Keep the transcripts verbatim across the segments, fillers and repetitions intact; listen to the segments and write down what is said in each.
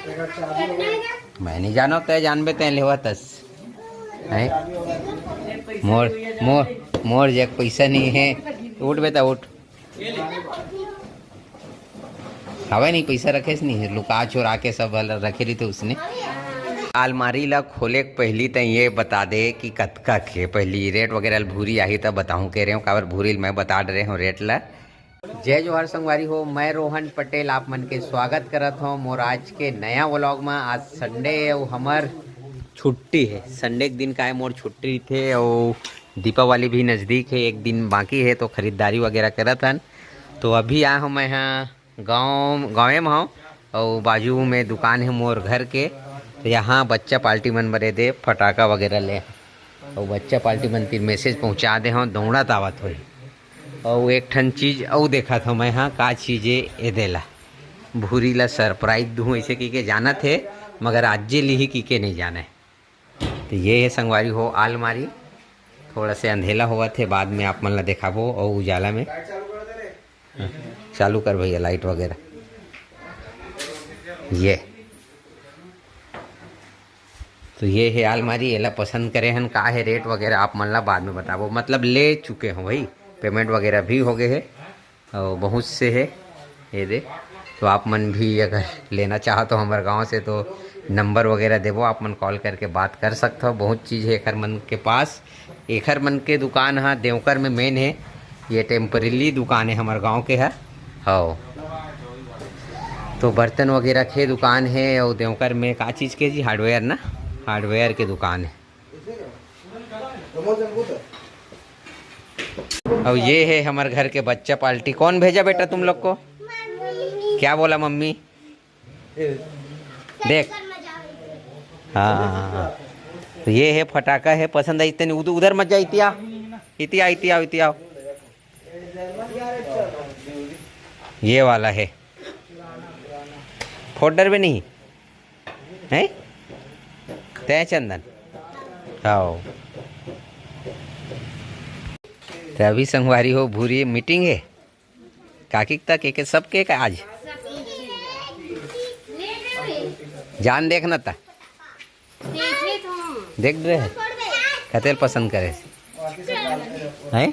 मैं नहीं जानो, तय जानबे, तय लेवा तस। हैं? मोर मोर मोर जग पैसा नहीं है। उठ बेटा, उठ। हवे नहीं, पैसा रखेस नहीं, लुका चुरा के सब रखे रहिथे उसने। अलमारी ला खोले के पहिली तैं ये बता दे कि कतका के, पहिली रेट वगैरह भूरी आही तब बताहूँ कह रहे हूँ, काबर भूरी मैं बता डरे हूँ रेट ला। जय जोहार संगवारी हो, मैं रोहन पटेल आप मन के स्वागत करत हूँ मोर आज के नया व्लॉग में। आज संडे है, वो हमर छुट्टी है, संडे के दिन का है मोर छुट्टी थे, और दीपावली भी नज़दीक है, एक दिन बाकी है, तो खरीदारी वगैरह करत हन। तो अभी आए हूँ मैं यहाँ गाँव, गाँवे में हूँ, और बाजू में दुकान है मोर घर के। तो यहाँ बच्चा पार्टी मन बरे दे फटाका वगैरह ले, और बच्चा पार्टी मन तीर मैसेज पहुँचा दे हूँ, दौड़त आवत होई। और एक ठन चीज अउ देखत हूँ मैं, हाँ, का चीज है, ये देला भूरी ला सरप्राइज दूँ ऐसे की के जानत है, मगर आज जे लिही की के नहीं जाने। तो ये है संगवारी हो आलमारी, थोड़ा से अंधेला होवत हे, बाद में आप मन ला देखाबो अउ उजाला में। चालू कर भैया लाइट वगैरह। ये तो ये है आलमारी, एला पसंद करे हन, का है रेट वगैरह आप मन ला बाद में बताबो, मतलब ले चुके हो भाई, पेमेंट वगैरह भी हो गए है। और बहुत से है ये दे। तो आप मन भी अगर लेना चाहो तो हमारे गांव से तो नंबर वगैरह देबो, आप मन कॉल करके बात कर सकते हो। बहुत चीज़ है एखर मन के पास। एखर मन के दुकान हा देवकर में मेन है, ये टेम्परेरी दुकान है हमारे गांव के है। हाँ, तो बर्तन वगैरह के दुकान है। और देवकर में का चीज़ के जी, हार्डवेयर ना, हार्डवेयर के दुकान है। और ये है हमारे घर के बच्चा पार्टी। कौन भेजा बेटा तुम लोग को? क्या बोला मम्मी? देख। हाँ, हाँ, हाँ। तो ये है फटाका है, पसंद आई तेने। उध-, उधर मत जा, इतिया, इतिया, इतिया, इतिया। ये वाला है। फोड़ डर भी नहीं है। तय चंदन। हाँ। तो अभी संगवारी हो भूरी मीटिंग है। काकी तक एक सबके का आज। जान देखना था। देखे तो। देख रहे हैं। कतेल पसंद करे। हैं?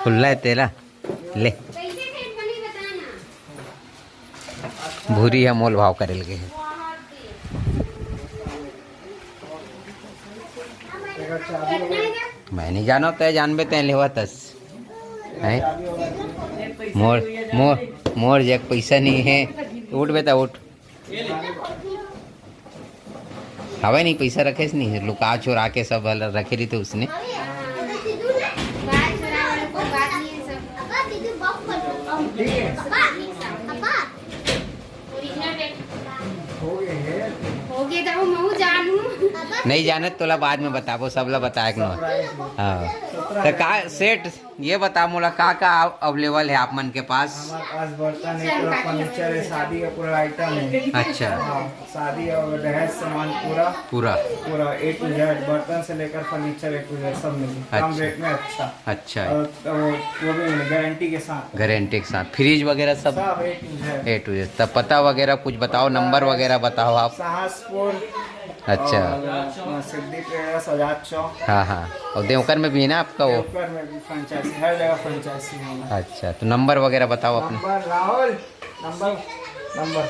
खुल्ला है तेला। ले। भूरी है मोल भाव करे लगे है। मैं नहीं जानो, तय जानबे, तय लेवा तस। हैं? मोर, मोर, मोर जग पैसा नहीं है। उठ बेटा, उठ। हवे नहीं, पैसा रखेस नहीं, लुका चुरा के सब रखे रहिथे उसने। हो गए तो महू जानू। नहीं जानत तोला बाद में बताबो, सबला बताए के न। हाँ। तो का सेठ, ये बता मोला, का का अवेलेबल है आप मन के पास? हमारे पास बर्तन है, पूरा फर्नीचर है, शादी का पूरा आइटम है। अच्छा। हाँ, शादी और दहेज सामान पूरा। पूरा। पूरा A to Z, बर्तन से लेकर फर्नीचर A to Z सब मिले, कम अच्छा। रेट में अच्छा। अच्छा। और तो वो भी मिले गारंटी के साथ। गारंटी के साथ, फ्रिज वगैरह सब? सब A to Z। A to Z। तब पता वगैरह कुछ बताओ, नंबर वगैरह बताओ आप। सहसपुर। अच्छा। और, अ, सिद्दीक नगर, सजाद चौक। हाँ, हाँ। और देवकर में भी है ना आपका वो? देवकर में भी फ्रेंचाइजी, हर जगह फ्रेंचाइजी है हमारा। अच्छा, तो नंबर वगैरह बताओ अपना। Number Rahul, number, number.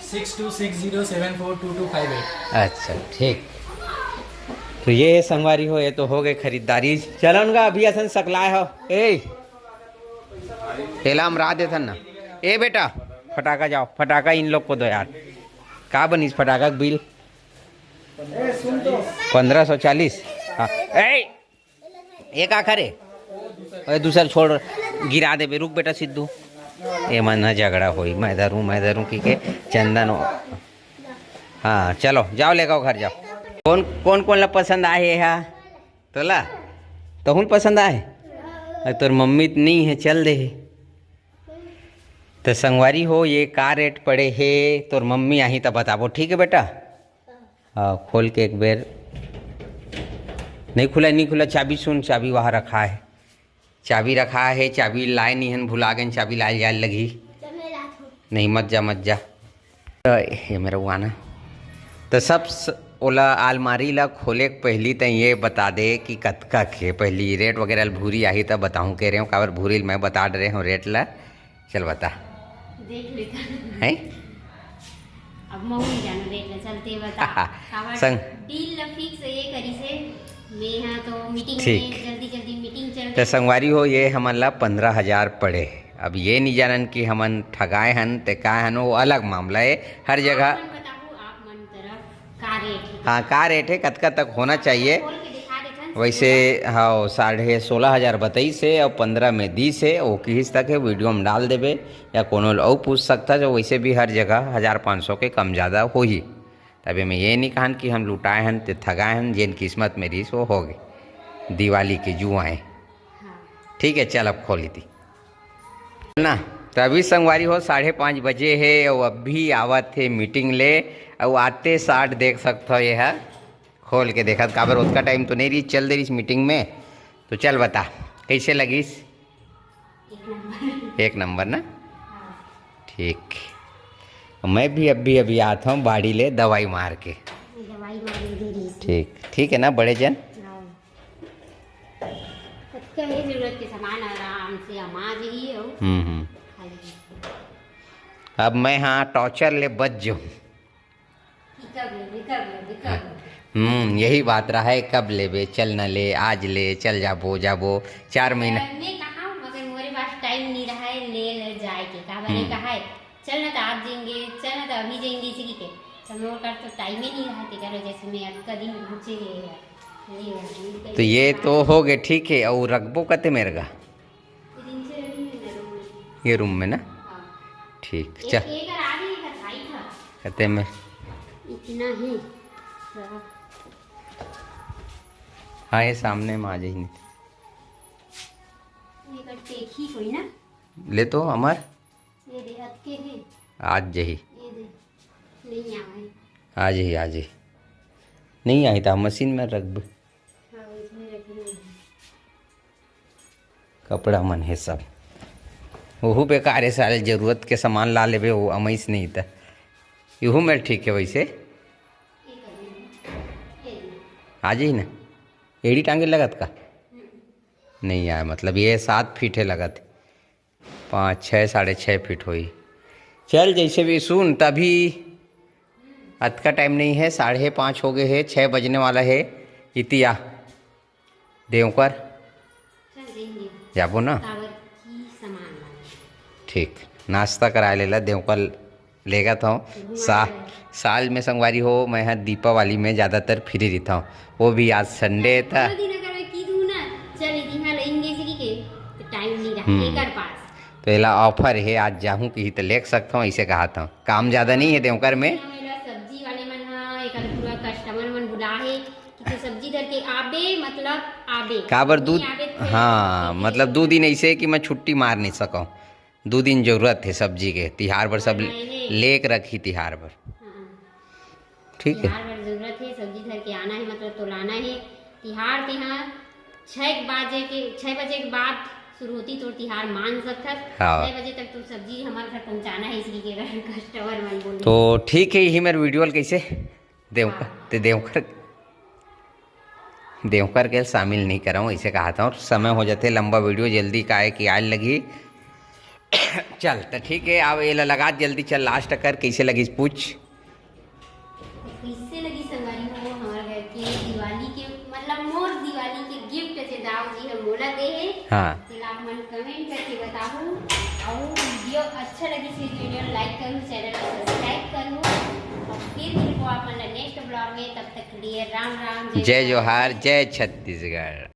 Six two six zero seven four two two five eight। अच्छा, ठीक। तो ये संगवारी हो, ये तो हो गए खरीदारी। चलन का अभी असन सकलाए हो। ए, तेला हम राह देथन ना। ए बेटा, फटाका जाओ, फटाका इन लोग को दो यार। का बनिस फटाका के बिल? पंद्रह सौ चालीस। हाँ। ए, एक आखर है। ओए, दूसर छोड़, गिरा देबे। रुक बेटा सिद्धू, ए मन ह झगड़ा होई, मैं धरूं, मैं धरूं की के चंदन। हाँ, चलो, जाओ, लेकर घर जाओ। कौन, कौन, कौन ला पसंद आए है? तोला? तोहुल पसंद आए? अरे, तोर मम्मी तो नहीं है, चल दे। तो संगवारी हो, ये का रेट पड़े हे, तोर मम्मी आही त बताबो, ठीक है बेटा? हाँ, खोल के एक बेर। नहीं खुला, नहीं खुला, चाबी सुन, चाबी वहाँ रखा है, चाबी रखा है, चाबी लाए नहीं हन, भुला गए, चाबी लाए जाए लगी। नहीं, मत जा, मत जा। तो ये मेरा हुआ ना, तो सब स-, ओला, अलमारी ला खोले के पहली तो ये बता दे कि कतका के, पहली रेट वगैरह भूरी आही तब बताऊँ कह रहे हो, काबर भूरी मैं बता रहे हूँ रेट ला। चल बता। देख लेता। हैं? अब महू नहीं जानो रेट ला, चलते बता। काबर संग- डील ला फिक्स ये करी से, मैं हाँ तो मीटिंग ठीक। में जल्दी जल्दी मीटिंग चल तो रही। संगवारी हो, ये हमन ला पंद्रह हजार पड़े। अब ये नहीं जानन कि हमन ठगाए हन ते का हन, वो अलग मामला है। हर जगह आप मन बताओ, आप मन तरफ का रेट है? हाँ, का रेट है, कतका तक होना चाहिए? खोल के दिखा देथन। वैसे हाँ, साढ़े सोलह हजार बताइस हे और पंद्रह में दीस हे, वो किस तक है, वीडियो में डाल देबे या कोनो ल अउ पूछ सकता, जो वैसे भी हर जगह हजार पाँच सौ के कम ज़्यादा होही। तबे मैं ये नहीं कहन कि हम लुटाए हन ते ठगाए हन, जेन किस्मत में रहिस वो हो गए, दिवाली के जुआएं। हाँ। ठीक है, चल अब खोल दी ना। तो अभी संगवारी हो, साढ़े पाँच बजे है और अभी आवत है मीटिंग ले, और आते साठ देख सकते हो ये है खोल के देखत, काबर ओतका टाइम तो नहीं रही, चल दे रही मीटिंग में। तो चल बता, कैसे लगिस? एक नंबर। एक नंबर ना? हाँ। ठीक। मैं भी अभी अभी आता हूँ बाड़ी ले दवाई मार के। दवाई मार ले दे रही थी। ठीक, ठीक है ना बड़े जन? हाँ। कतका है जरूरत के सामान आराम से अमा जही हो। हम्म, हम्म। खाली। अब मैं हाँ टॉर्चर ले बच जाऊँ। कि कब लेबे, कब लेबे, कब लेबे? हम्म, यही बात रहा है, कब लेबे, चल न ले, आज ले, चल जाबो, जाबो, चार महीना। मैं कहा, मगर मोरे पास टाइम नहीं रहा है, ले, ले जाए के, का बने हम्म। कहा है, चल ना तो आज जाएंगे, चल ना तो अभी जाएंगे, इसी के। तो मोर कर तो टाइम ही नहीं रहा, तेकर वजह से मैं अतका दिन रुचे है। तो ये तो हो गए, ठीक है, और रखबो कते मेरे का? ये रूम में ना? हाँ। ठीक, एक, चल। एक और आ रही है, भाई था। कहते में। इतना ही। हाँ, ये सामने में आ जाइए। ये कर देखी कोई ना? ले तो हमार। ये दे, अतके है। आज जही। ये दे। नहीं आए। आज ही, आज ही। नहीं आई तो मशीन में रख दे। हाँ, इसमें रखना है। कपड़ा मन हे सब। ओहू बेकार हे साले, जरूरत के सामान ला लेबे, वो अमैस नहीं त। इहू में ठीक है वैसे। आ जाही ना। एड़ी टांगे लगत का? नहीं आए, मतलब ये सात फीट है लगत। पाँच, छः, साढ़े छः फीट होई। चल, जैसे भी सुन, तभी अतका टाइम नहीं है, साढ़े पाँच हो गए है, छः बजने वाला है। इतिया देवकर चल देंगे। जाबो ना? काबर की सामान लाने। ठीक, नाश्ता कराए लेला, देवकर लेगत हूँ। घुमा सा-, ले। साल में संगवारी हो, मैं ह दीपावली में ज़्यादातर फ्री रहता हूँ, वो भी आज संडे था। दो दिन अगर मैं की दूँ ना, चल इहाँ लेंगे इसी के, तो टाइम नहीं रहा हम्म। एकर पास। तो एला ऑफर है, आज जाहूँ कही तो ले सकता हूँ, इसे कहा था। काम ज़्यादा नहीं है देवकर में। हाँ, मेरा सब्जी वाले मन हा, एक आध पूरा कस्टमर मन बुला है कि तू सब्जी धर के आबे, मतलब आबे। काबर नहीं दूध, आबे थे, हाँ, ठीक है। मतलब दो दिन ऐसे है कि मैं छुट्टी मार नहीं सकूँ। दो दिन जरूरत है सब्जी के, तिहार बर सब बनाए हैं। लेक रखी तिहार बर। हाँ। ठीक है। तिहार बर जरूरत है, सब्जी धर के आना है, मतलब तो लाना है। तिहार ते हाँ छः बजे के, छः बजे के बाद शुरू होती तो तिहार मान सकत। हाँ। छः बजे तक तो सब्जी हमारे घर पहुँचाना है, इसलिए के कस्टमर मन बोले। तो ठीक है, यही मेरे वीडियो कैसे देवकर, हाँ। ते देवकर, देवकर के शामिल नहीं करा हूँ, इसे कहा था। और समय हो जाते लंबा वीडियो, जल्दी का है कि आज लगी। चल, तो ठीक है, अब ये लगा जल्दी, चल लास्ट कर, कैसे लगी पूछ? कैसे लगी संगवारी हो हमारे घर के दिवाली के, मतलब मोर दिवाली के गिफ्ट जे दाऊ जी हम मोला दे हैं। हाँ। तेला आप मन कमेंट करके बताहू। और वीडियो अच्छा लगी से वीडियो लाइक करू, चैनल को सब्सक्राइब करू। और फिर मिलबो आप मन नेक्स्ट ब्लॉग में, तब तक के लिए राम राम, जय जय जोहार, जय छत्तीसगढ़।